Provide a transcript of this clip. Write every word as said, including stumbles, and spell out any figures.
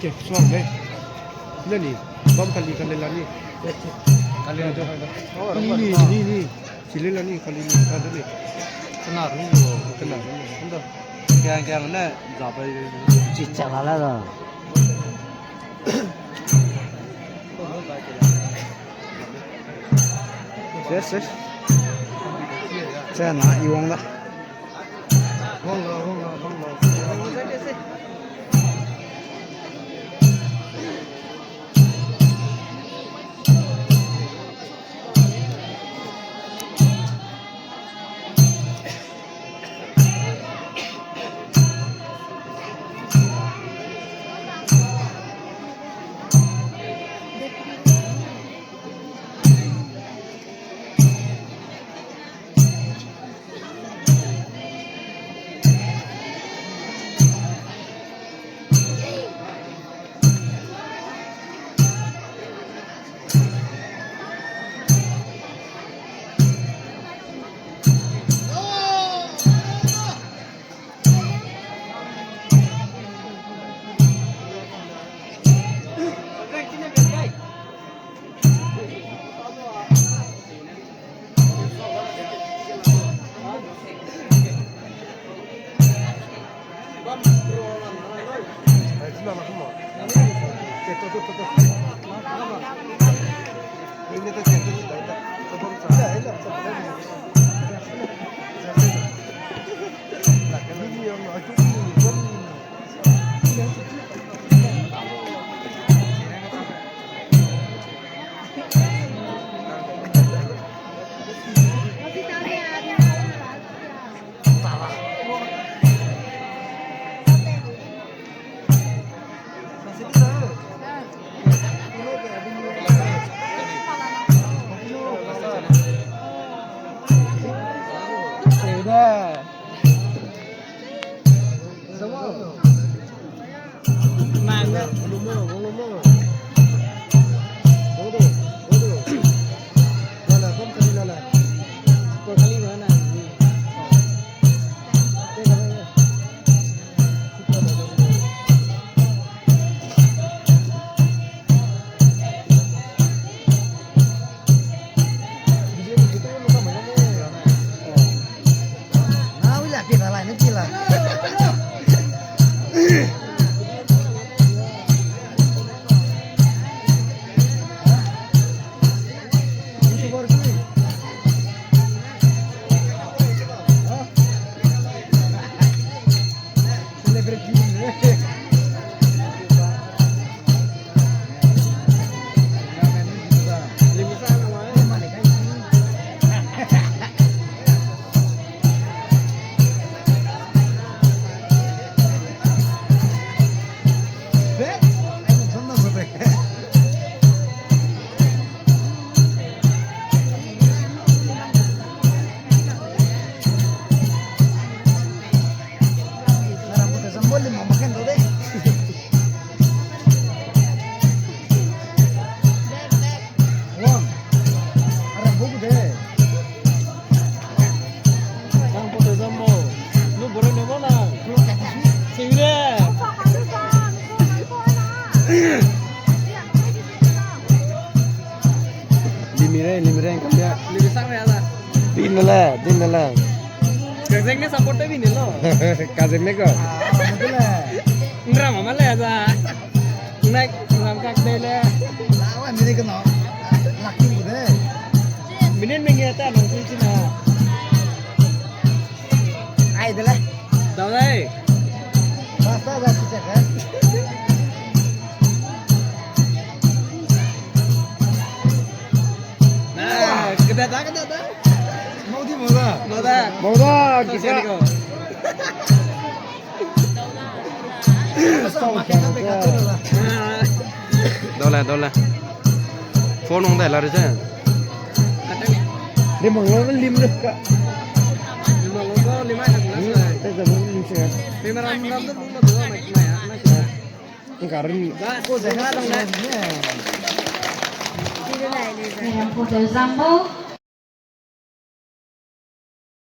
Suang de. Lani, bam kali kali lani. Kali lani. Ni, ni, ni, ni. Chile lani, kali ni, kali ni. Kena rung lo. Kena rung lo. Kena. Kiang, kiang ne, zapai. Chicha la la da. Yes, yes. Chana, iwang da. Limire, limire, kambia. Din le, din le. Kazeng ne support te bi ne lo. Kazeng ne ko. Ngra mama le za. Nai, ngam kak de le. Lawa, mire ke no. Laki de. Minen menge ta nang chi chi na. Ai de le. Dau dai. Basta da chi chi ke. Na, keda da, keda da. Mau di mau da. Mau da. Mau da, kisa. Dole, dole. Phone hong dai la re se. Limang lo lim re ka. Limang lo lim ai na. Te lim se. Limang lo lim lo. Nka ri. Ba ko se na dong le. Ram ko se zambo.